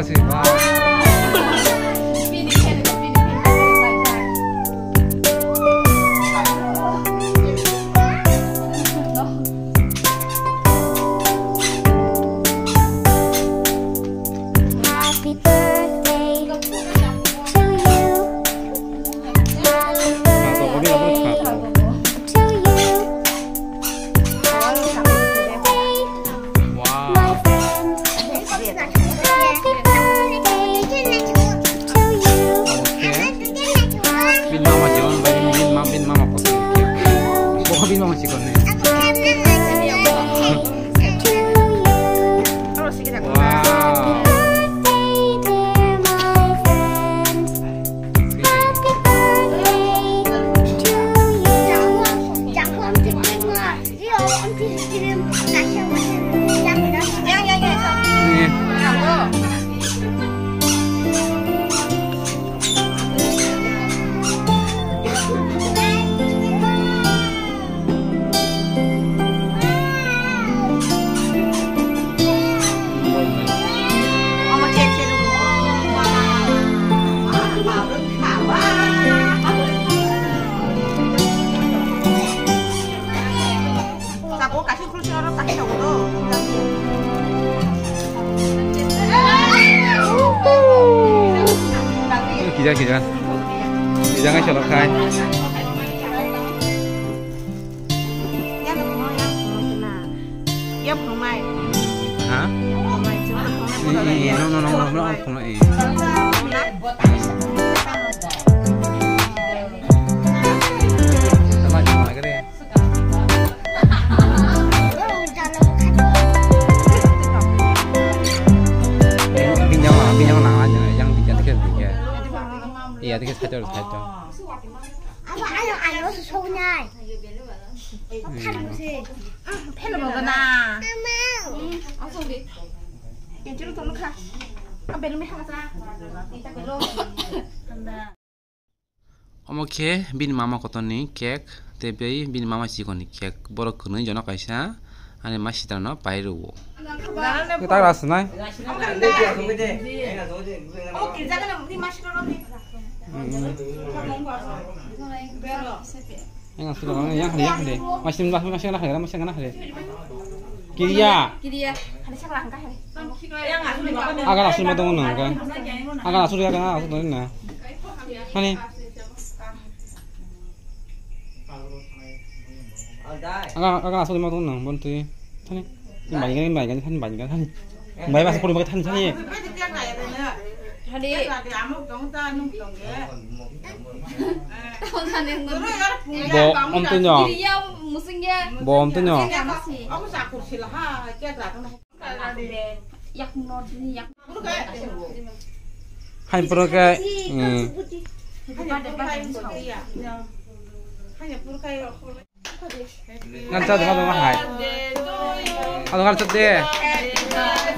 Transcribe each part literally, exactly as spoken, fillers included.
Happy birthday to you. Happy birthday to you. Happy birthday, my friend. Happy birthday to you. Bini mama chikon bai, bini ma-, bini mama kotor. Bo bini mama chikon ne. Wow. Happy birthday, dear my friend. Happy birthday to you. Kija, kija. Kija ngai cholok khai. Ha? Nong, nong, nong, nong, nong. Bini yang, bini yang nang aja, yang bini yang tiket, tiket. Iya, tiket satu, satu. Apa ayo, ayo, sesuai. Phel mo gana. Asong di. Yang curu tong kha. Apa belum hasa? Omo khe bini mama kotorni cake, tei bai bini mama chikonni cake. Borok kwnwi jono kaisa ani ma sitrano pai rwo. Kwtak ras nai. Yang asli orang yang hari, yang hari. Masih, masih, masih kena hari, masih kena hari. Kiriya. Kiriya. Hari sakra hangka hari. Agan asli ma tongo nang kan? Agan asli, agan asli tongo na. Hani? Agan, agan asli ma tongo nang, bon tui. Hani? Ini banyak, ini banyak, ini banyak, hani? Banyak masih pun banyak, hani, hani? Hani? Bo, om tu nyo. Kiriya, musingya. Bo, om tu nyo. Aku sakur sila ha, kya. Hai pura kai. Hmm. Ngan cha dong, dong, hai. Ado ngan cha de.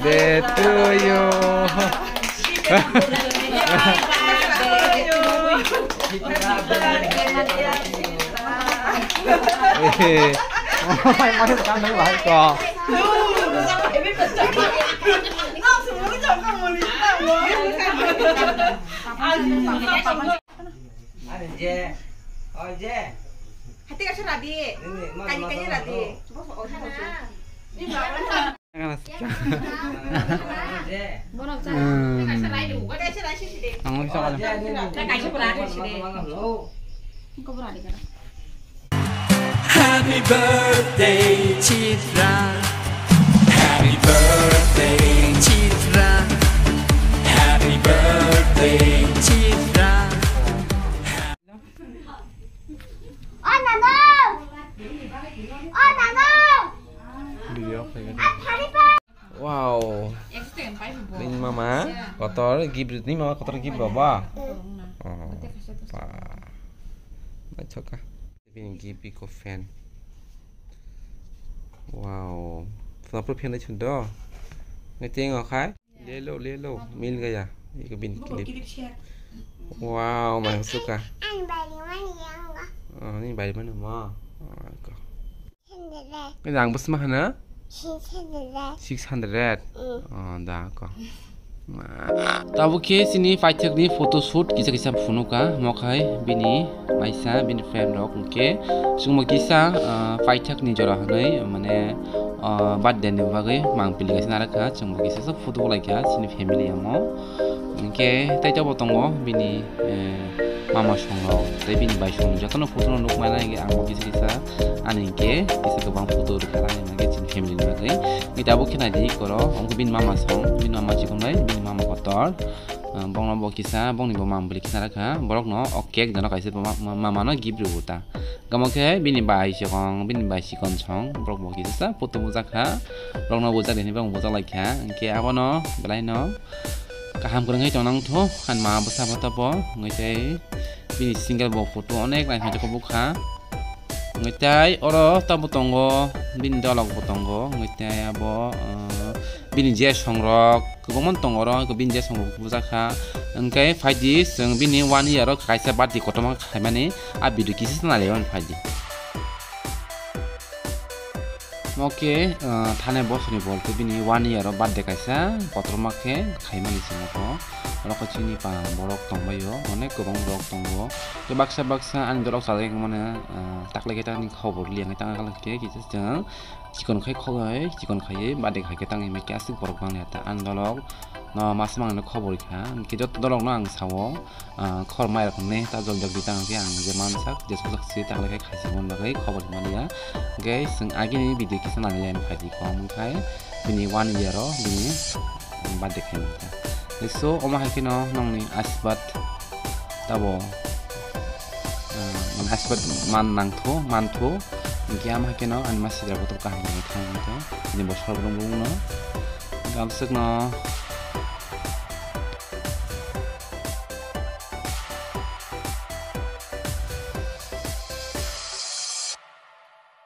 De to you. Eh, oh, mai, mai, kan dong, mai, ko. Hati ka sura di. Kani, kani ra di. Hmm. Ang usa ka lang. Happy birthday, Chitra. Happy birthday, Chitra. Happy birthday, Chitra. Oh, nano! Oh, nano! Video. Wow. Bini mama kotor gift, bini mama kotor gift rw ba? Oh. Ba. Naithoka. Bini gift iko fan. Wow. Pura pura fan dai chundo. Ngai tengo khai. Lelo, lelo, mil gaya. Iko bin clip. Wow, mai suka. Ang bari mani yang ga. Oh, ni bari mani ma. Oh, ko. Hundred. Ini ang bus mah na? Six hundred. Six hundred. Mm. Oh, da ko. Tabuk khe chini paithakni photo shoot kisa kisa phunukha, mokhai bini maisa, bini friend rok, hwnkhe chwngbo kisa, ah, paithakni jora hwnwi, mane, ah, birthday ni bagwi mangpili kaisa narwkha, chwngbo kisa sa photo bolaikha chini family amo. Hwnkhe tei tabuk tongo bini, eh, mama songrok tei bini bai song jotono photo no nukmana hwnkhe ang bo kisa kisa ani hwnkhe kisa kwbang photo rwkha ani hwnkhe chini family ni bagwi. Hwnkhe tabuk khe naidi koro, hwnkhe bini mama song, bini mama chikon bai, bini mama kotor. Ah, bongno bo kisa, bongni bo mama bwlwi kisa rwkha, borokno o cake jano kaisa bo ma-, ma-, mama no gift rwgo ta. Gamo khe bini bai chikon, bini bai chikon song, borok bo kisa sa photo bujakha, borokno bujak di hinwi borok bujak laikha, hwnkhe abono belai no kaham kwrwngwi tong nang thung, ani mama bwsa bo tabo, hwnkhe tei bini single bo photo onek naithok bukha. Hwnkhe tei oro tabo tongo, bini dolok bo tongo, hwnkhe tei abo, uh, bini je songrok kwbangma tongo oro, bini je songrok bujakha. Hwnkhe phaidi chwng bini one year o kaisa birthday kotorma khaimani a video kisa nailaimani phaidi. Omo khe, ah, thani bosoni bol khe bini one year o birthday kaisa kotorma khe khaimani se nogo. Oro khe chini pa borok tongbaio, onek kwbang borok tongo. Tei baksa baksa ani dolok chajak mano, ah, taklai khe tamni khobor liya wngwi tangkha khe kisa chwng chikon khai khogoi, chikon khaiwi birthday khai khe tangwi mai khe aswk borok bangya ta ani dolok. No masa manwi khobor kha, hwnkhe joto dolok no ang sao, ah, khor mai rok hwnwi ta jol jol di tang khe ang je mansak, je sok sok se tang khe khaisi mon bagwi khobor manya. Hwnkhe chwng agini video kisa nani line phaidi kok wngkhai bini one year o bini birthday khaimani ta. So omo hai kheno nongni asibad tabo, ah, mane asibad man nangtho, mantho. Hwnkhe ama hai kheno ani ma sidra bo kaham khe thang wngkha bini bosor brum brum no. Gamswk no